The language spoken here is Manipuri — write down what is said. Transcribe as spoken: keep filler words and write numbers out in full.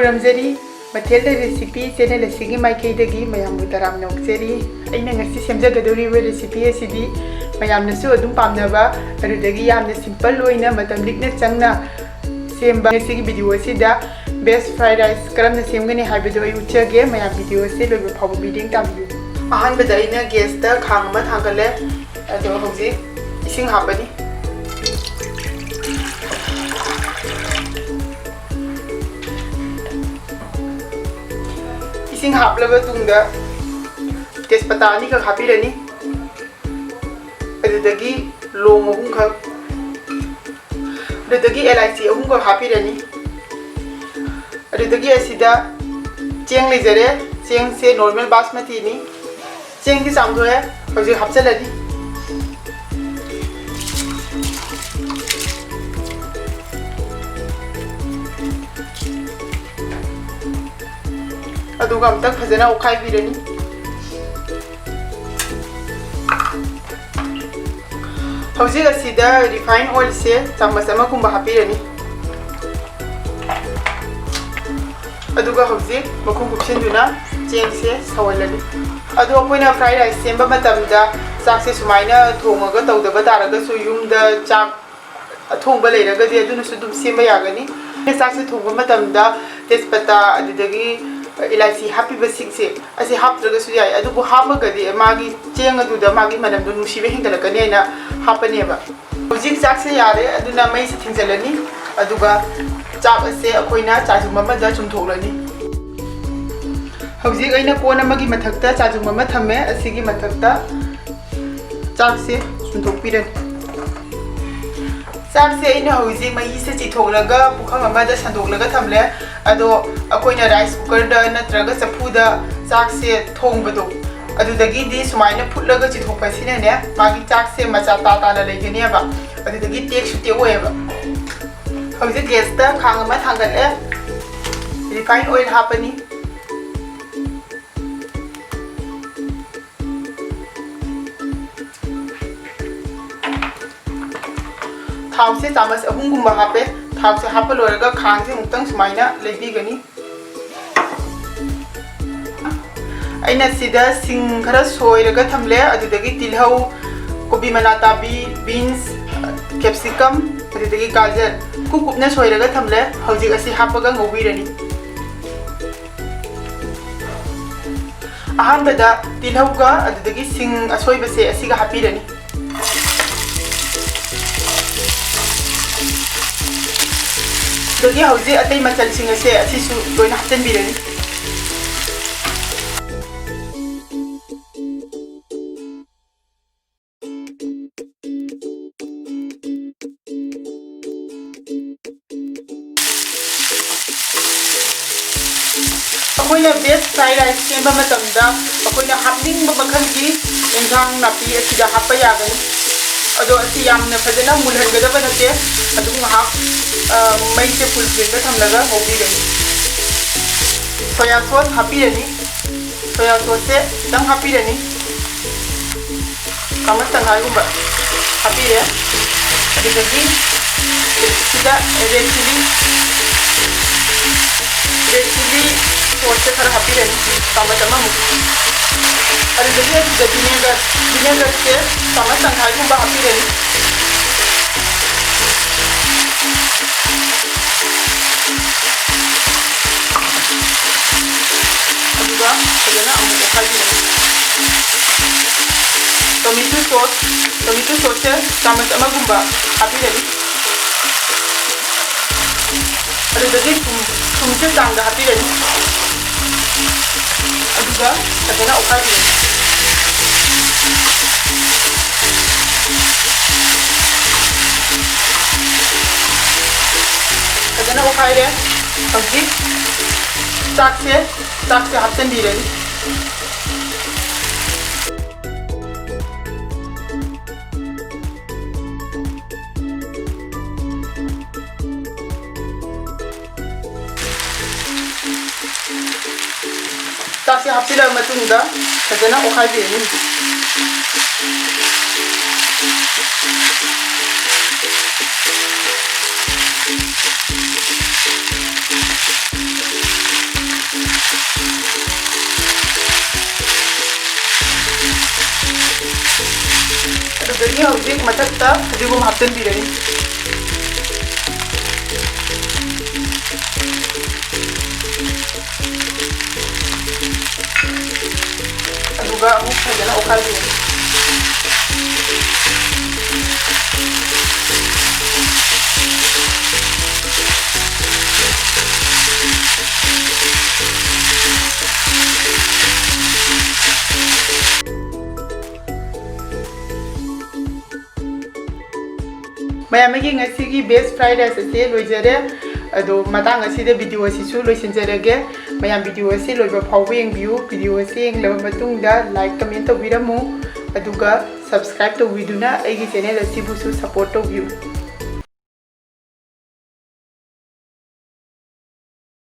ꯈꯨꯔꯨꯝꯖꯔꯤ꯫ ꯃꯊꯦꯜꯗ Recipe channel ꯑꯁꯤꯒꯤ ꯃꯥꯏꯀꯩꯗꯒꯤ ꯃꯌꯥꯝꯕꯨ ꯇꯔꯥꯝꯅ ꯑꯣꯛꯆꯔꯤ꯫ ꯑꯩꯅ ꯉꯁꯤ ꯁꯦꯝꯖꯒꯗꯧꯔꯤꯕ recipe ꯑꯁꯤꯗꯤ ꯃꯌꯥꯝꯅꯁꯨ ꯑꯗꯨꯝ ꯄꯥꯝꯅꯕ, ꯑꯗꯨꯗꯒꯤ ꯌꯥꯝꯅ simple ꯑꯣꯏꯅ ꯃꯇꯝ ꯂꯤꯛꯅ ꯆꯪꯅ ꯁꯦꯝꯕ꯫ ꯉꯁꯤꯒꯤ video ꯑꯁꯤꯗ veg fried rice ꯀꯔꯝꯅ ꯁꯦꯝꯒꯅꯤ ꯍꯥꯏꯕꯗꯨ ꯑꯩ ꯎꯠꯆꯒꯦ꯫ ꯃꯌꯥꯝ video ꯑꯁꯤ ꯂꯣꯏꯕ ꯐꯥꯎꯕ ꯃꯤꯠꯌꯦꯡ ꯇꯥꯕꯤꯌꯨ꯫ ꯑꯍꯥꯟꯕꯗ ꯑꯩꯅ gasꯇ ꯈꯥꯡ ꯑꯃ ꯊꯥꯡꯒꯠꯂꯦ꯫ ꯑꯗꯣ ꯍꯧꯖꯤꯛ ꯏꯁꯤꯡ ꯍꯥꯞꯄꯅꯤ꯫ ꯏꯁꯤꯡ ꯍꯥꯞꯂꯕ ꯇꯨꯡꯗ ꯇꯦꯖꯄꯇꯥ ꯑꯅꯤꯈꯛ ꯍꯥꯞꯄꯤꯔꯅꯤ꯫ ꯑꯗꯨꯗꯒꯤ ꯂꯣꯡ ꯑꯍꯨꯝꯈꯛ, ꯑꯗꯨꯗꯒꯤ ꯑꯦꯂꯥꯏꯆꯤ ꯑꯍꯨꯝꯈꯛ ꯍꯥꯞꯄꯤꯔꯅꯤ꯫ ꯑꯗꯨꯗꯒꯤ ꯑꯁꯤꯗ ꯆꯦꯡ ꯂꯩꯖꯔꯦ꯫ ꯆꯦꯡꯁꯦ normal ꯕꯥꯁꯃꯇꯤꯅꯤ꯫ ꯆꯦꯡꯗꯤ ꯆꯥꯝꯊꯣꯛꯑꯦ꯫ ꯍꯧꯖꯤꯛ ꯍꯥꯞꯆꯤꯜꯂꯅꯤ꯫ ꯑꯗꯨꯒ ꯑꯝꯇꯪ ꯐꯖꯅ ꯑꯣꯠꯈꯥꯏꯕꯤꯔꯅꯤ꯫ ꯍꯧꯖꯤꯛ ꯑꯁꯤꯗ refined oilꯁꯦ ꯆꯥꯃꯁ ꯑꯃꯒꯨꯝꯕ ꯍꯥꯞꯄꯤꯔꯅꯤ꯫ ꯑꯗꯨꯒ ꯍꯧꯖꯤꯛ ꯃꯈꯨꯝ ꯀꯨꯞꯁꯤꯟꯗꯨꯅ ꯆꯦꯡꯁꯦ ꯁꯧꯍꯜꯂꯅꯤ꯫ ꯑꯗꯣ ꯑꯩꯈꯣꯏꯅ fried rice ꯁꯦꯝꯕ ꯃꯇꯝꯗ ꯆꯥꯛꯁꯦ ꯁꯨꯃꯥꯏꯅ ꯊꯣꯡꯉꯒ ꯇꯧꯗꯕ ꯇꯥꯔꯒꯁꯨ, ꯌꯨꯝꯗ ꯆꯥꯛ ꯑꯊꯣꯡꯕ ꯂꯩꯔꯒꯗꯤ ꯑꯗꯨꯅꯁꯨ ꯑꯗꯨꯝ ꯁꯦꯝꯕ ꯌꯥꯒꯅꯤ꯫ ꯑꯩꯅ ꯆꯥꯛꯁꯦ ꯊꯣꯡꯕ ꯃꯇꯝꯗ ꯇꯦꯖꯄꯇꯥ, ꯑꯗꯨꯗꯒꯤ ꯏꯂꯥꯏꯆꯤ ꯍꯥꯞꯄꯤꯕꯁꯤꯡꯁꯦ ꯑꯁꯤ ꯍꯥꯞꯇ꯭ꯔꯒꯁꯨ ꯌꯥꯏ, ꯑꯗꯨꯕꯨ ꯍꯥꯞꯄꯒꯗꯤ ꯃꯥꯒꯤ ꯆꯦꯡ ꯑꯗꯨꯗ ꯃꯥꯒꯤ ꯃꯅꯝꯗꯣ ꯅꯨꯡꯁꯤꯕ ꯍꯦꯟꯒꯠꯂꯛꯀꯅꯤ ꯍꯥꯏꯅ ꯍꯥꯞꯄꯅꯦꯕ꯫ ꯍꯧꯖꯤꯛ ꯆꯥꯛꯁꯦ ꯌꯥꯔꯦ, ꯑꯗꯨꯅ ꯃꯩꯁꯦ ꯊꯤꯡꯖꯤꯜꯂꯅꯤ꯫ ꯑꯗꯨꯒ ꯆꯥꯛ ꯑꯁꯦ ꯑꯩꯈꯣꯏꯅ ꯆꯥꯖꯨꯝ ꯑꯃꯗ ꯆꯨꯝꯊꯣꯛꯂꯅꯤ꯫ ꯍꯧꯖꯤꯛ ꯑꯩꯅ ꯀꯣꯟ ꯑꯃꯒꯤ ꯃꯊꯛꯇ ꯆꯥꯖꯨꯝ ꯑꯃ ꯊꯝꯃꯦ꯫ ꯑꯁꯤꯒꯤ ꯃꯊꯛꯇ ꯆꯥꯛꯁꯦ ꯆꯨꯝꯊꯣꯛꯄꯤꯔꯅꯤ꯫ ꯆꯥꯛꯁꯦ ꯑꯩꯅ ꯍꯧꯖꯤꯛ ꯃꯍꯤꯁꯦ ꯆꯤꯊꯣꯛꯂꯒ ꯄꯨꯈꯝ ꯑꯃꯗ ꯁꯟꯗꯣꯛꯂꯒ ꯊꯝꯂꯦ꯫ ꯑꯗꯣ ꯑꯩꯈꯣꯏꯅ rice cookerꯗ ꯅꯠꯇ꯭ꯔꯒ ꯆꯐꯨꯗ ꯆꯥꯛꯁꯦ ꯊꯣꯡꯕꯗꯣ, ꯑꯗꯨꯗꯒꯤꯗꯤ ꯁꯨꯃꯥꯏꯅ ꯐꯨꯠꯂꯒ ꯆꯤꯊꯣꯛꯄꯁꯤꯅꯅꯦ, ꯃꯥꯒꯤ ꯆꯥꯛꯁꯦ ꯃꯆꯥ ꯇꯥ ꯇꯥꯅ ꯂꯩꯒꯅꯦꯕ, ꯑꯗꯨꯗꯒꯤ ꯇꯦꯛꯁꯨ ꯇꯦꯛꯑꯣꯏꯕ꯫ ꯍꯧꯖꯤꯛ gasꯇ ꯈꯥꯡ ꯑꯃ ꯊꯥꯡꯒꯠꯂꯦ, refined oil ꯍꯥꯞꯄꯅꯤ꯫ ꯊꯥꯎꯁꯦ ꯆꯥꯃꯁ ꯑꯍꯨꯝꯒꯨꯝꯕ ꯍꯥꯞꯄꯦ꯫ ꯊꯥꯎꯁꯦ ꯍꯥꯞꯄ ꯂꯣꯏꯔꯒ ꯈꯥꯡꯁꯦ ꯑꯃꯨꯛꯇꯪ ꯁꯨꯃꯥꯏꯅ ꯂꯩꯕꯤꯒꯅꯤ꯫ ꯑꯩꯅ ꯁꯤꯗ ꯁꯤꯡ ꯈꯔ ꯁꯣꯏꯔꯒ ꯊꯝꯂꯦ, ꯑꯗꯨꯗꯒꯤ ꯇꯤꯜꯍꯧ, ꯀꯣꯕꯤ ꯃꯅꯥ ꯇꯥꯕꯤ, ꯕꯤꯟꯁ, ꯀꯦꯞꯁꯤꯀꯝ, ꯑꯗꯨꯗꯒꯤ ꯒꯥꯖꯔ ꯀꯨꯞ ꯀꯨꯞꯅ ꯁꯣꯏꯔꯒ ꯊꯝꯂꯦ꯫ ꯍꯧꯖꯤꯛ ꯑꯁꯤ ꯍꯥꯞꯄꯒ ꯉꯧꯕꯤꯔꯅꯤ꯫ ꯑꯍꯥꯟꯕꯗ ꯇꯤꯜꯍꯧꯒ ꯑꯗꯨꯗꯒꯤ ꯁꯤꯡ ꯑꯁꯣꯏꯕꯁꯦ ꯑꯁꯤꯒ ꯍꯥꯞꯄꯤꯔꯅꯤ꯫ ꯑꯗꯒꯤ ꯍꯧꯖꯤꯛ ꯑꯇꯩ ꯃꯆꯜꯁꯤꯡ ꯑꯁꯦ ꯑꯁꯤꯁꯨ ꯂꯣꯏꯅ ꯍꯥꯞꯆꯤꯟꯕꯤꯔꯅꯤ꯫ ꯑꯩꯈꯣꯏꯅ veg fried rice ꯁꯦꯝꯕ ꯃꯇꯝꯗ ꯑꯩꯈꯣꯏꯅ ꯍꯥꯞꯅꯤꯡꯕ ꯃꯈꯜꯒꯤ ꯑꯦꯟꯁꯥꯡ ꯅꯥꯄꯤ ꯑꯁꯤꯗ ꯍꯥꯞꯄ ꯌꯥꯒꯅꯤ꯫ ꯑꯗꯣ ꯑꯁꯤ ꯌꯥꯝꯅ ꯐꯖꯅ ꯃꯨꯜꯍꯟꯒꯗꯕ ꯅꯠꯇꯦ, ꯑꯗꯨꯝ ꯉꯥꯏꯍꯥꯛ, ꯑ, ꯃꯩꯁꯦ full flame ꯗ ꯊꯝꯂꯒ ꯉꯧꯕꯤꯒꯅꯤ꯫ Soya sauce ꯍꯥꯞꯄꯤꯔꯅꯤ꯫ Soya sauce ꯁꯦ ꯈꯤꯇꯪ ꯍꯥꯞꯄꯤꯔꯅꯤ꯫ ꯆꯥꯃꯁ ꯇꯪꯈꯥꯏꯒꯨꯝꯕ ꯍꯥꯞꯄꯤꯔꯦ꯫ ꯑꯗꯨꯗꯒꯤ ꯁꯤꯗ red chilli, red chilli sauce ꯁꯦ ꯈꯔ ꯍꯥꯞꯄꯤꯔꯅꯤ, ꯆꯥꯃꯁ ꯑꯃꯃꯨꯛ꯫ ꯑꯗꯨꯗꯒꯤ ꯑꯁꯤꯗ vinegar, vinegar ꯁꯦ ꯆꯥꯃꯁ ꯇꯪꯈꯥꯏꯒꯨꯝꯕ ꯍꯥꯞꯄꯤꯔꯅꯤ꯫ ꯑꯗꯨꯒ ꯐꯖꯅ ꯑꯃꯨꯛ ꯑꯣꯠꯈꯥꯏꯕꯤꯔꯅꯤ꯫ Tomato sauce, tomato sauce ꯁꯦ ꯆꯥꯃꯁ ꯑꯃꯒꯨꯝꯕ ꯍꯥꯞꯄꯤꯔꯅꯤ꯫ ꯑꯗꯨꯗꯒꯤ ꯊꯨꯝ, ꯊꯨꯝꯁꯦ ꯆꯥꯡꯗ ꯍꯥꯞꯄꯤꯔꯅꯤ꯫ ꯑꯗꯨꯒ ꯐꯖꯅ ꯑꯣꯠꯈꯥꯏꯕꯤꯔꯅꯤ꯫ ꯐꯖꯅ ꯑꯣꯠꯈꯥꯏꯔꯦ꯫ ꯍꯧꯖꯤꯛ ꯆꯥꯛꯁꯦ, ꯆꯥꯛꯁꯦ ꯍꯥꯞꯆꯤꯟꯕꯤꯔꯅꯤ꯫ ꯆꯥꯛꯁꯦ ꯍꯥꯞꯆꯤꯜꯂꯕ ꯃꯇꯨꯡꯗ ꯐꯖꯅ ꯑꯣꯠꯈꯥꯏꯕꯤꯔꯅꯤ ꯍꯧꯖꯤꯛ꯫ ꯑꯗꯒꯤ ꯍꯧꯖꯤꯛ ꯃꯊꯛꯇ ꯐꯗꯤꯒꯣꯝ ꯍꯥꯞꯆꯤꯟꯕꯤꯔꯅꯤ꯫ ꯑꯗꯨꯒ ꯑꯃꯨꯛ ꯐꯖꯅ ꯑꯣꯠꯈꯥꯏꯕꯤꯔꯅꯤ꯫ ꯃꯌꯥꯝ, ꯑꯩꯒꯤ ꯉꯁꯤꯒꯤ veg fried rice ꯑꯁꯤ ꯂꯣꯏꯖꯔꯦ꯫ ꯑꯗꯣ ꯃꯇꯥꯡ ꯑꯁꯤꯗ video ꯑꯁꯤꯁꯨ ꯂꯣꯏꯁꯤꯟꯖꯔꯒꯦ꯫ ꯃꯌꯥꯝ, video ꯑꯁꯤ ꯂꯣꯏꯕ ꯐꯥꯎꯕ ꯌꯦꯡꯕꯤꯌꯨ꯫ Video ꯑꯁꯤ ꯌꯦꯡꯂꯕ ꯃꯇꯨꯡꯗ like, comment ꯇꯧꯕꯤꯔꯝꯃꯨ꯫ ꯑꯗꯨꯒ subscribe ꯇꯧꯕꯤꯗꯨꯅ ꯑꯩꯒꯤ channel ꯑꯁꯤꯕꯨꯁꯨ support ꯇꯧꯕꯤꯌꯨ꯫